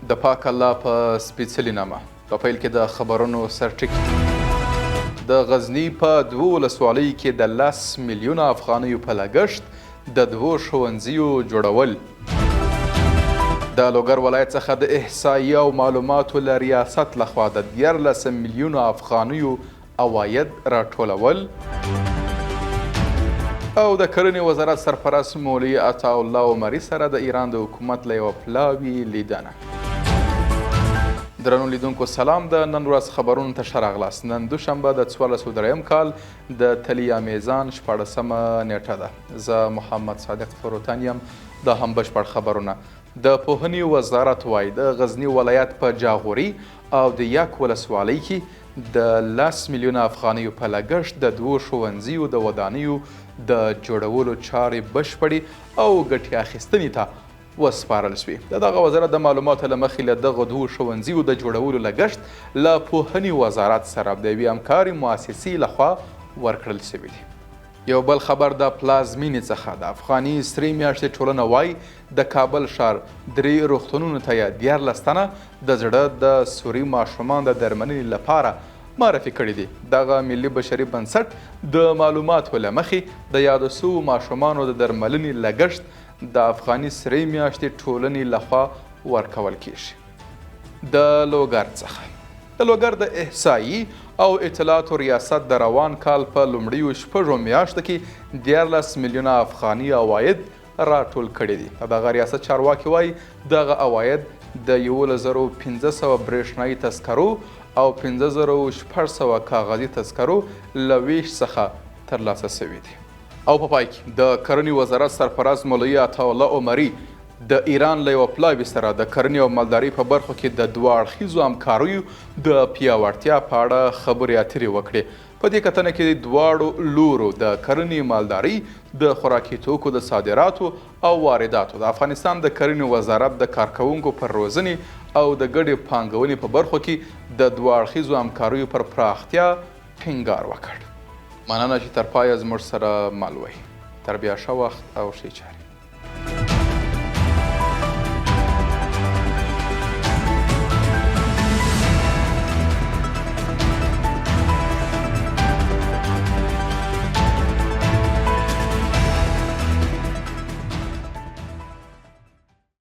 د پاک الله په سپېڅلي نامه. په پیل کې د خبرونو سرټکي. د غزني په دوو ولسوالیو کې د 10 میلیونه افغانیو په لګښت د دوو ښوونځیو جوړول. د لوګر ولایت څخه د احصایي او معلوماتو له ریاست لخوا د 13 میلیونو افغانیو عواید راټولول. او د کرنې وزارت سرپرست مولوي عطاالله عمري سره د ایران د حکومت له یوه پلاوي لیدنه. درنو لیدونکو سلام، د نن ورځ خبرونو ته ښه راغلاست. نن دوشنبه د 1403 کال د تلیا میزان 16مه نیټه ده. زه محمد صادق فروتن یم. دا هم بشپړ خبرونه. د پوهنې وزارت وایي د غزني ولایت په جاغوري او د یک ولسوالۍ کې د 10 میلیونه افغانیو په لګښت د دوو ښوونځیو د ودانیو د جوړولو چارې بشپړې او ګټې اخیستنې ته وسپارل شوې. د دغه وزارت د معلوماتو له مخې، له دغو دوو ښوونځیو د جوړولو لګښت له پوهنې وزارت سره د یوې همکارې مؤسسې لخوا ورکړل شوي دي. یو بل خبر د پلازمینې څخه، د افغاني سرې میاشتې ټولنه وایي د کابل ښار درې روغتونونو ته یې 13 تنه د زړه د سوري ماشومان د درملنې لپاره معرفي کړي دي. دغه ملي بشري بنسټ د معلوماتو له مخې، د یادو سوو ماشومانو د درملنې لګښت د افغاني سرې میاشتې ټولنې لخوا ورکول کیږي. د لوګر څخه، د لوګر د احصایي او اطلاعاتو ریاست د روان کال په لومړیو 6 میاشتو کې 13 میلیونه افغاني عواید راټول کړي دي. د دغه ریاست چارواکي وایي دغه عواید د 11500 برېښنايي تذکرو او 5600 کاغذي تذکرو له ویش څخه ترلاسه شوي دي. او په پای کې، د کرنې وزارت سرپرست مولوي عطاالله عمري د ایران له یوه پلاوي سره د کرنې او مالدارۍ په برخو کې د دوه اړخیزو همکاریو د پیاوړتیا په اړه خبرې اترې وکړې. په دې کتنه کې دواړو لورو د کرنې، مالدارۍ، د خوراکي توکو د صادراتو او وارداتو، د افغانستان د کرنې وزارت د کارکوونکو پر روزنې او د ګډې پانګونې په برخو کې د دوه اړخیزو همکاریو پر پراختیا ټینګار وکړ. مننه چې تر پایه زموږ سره مل وئ. تر بیا ښه وخت او ښې چارې.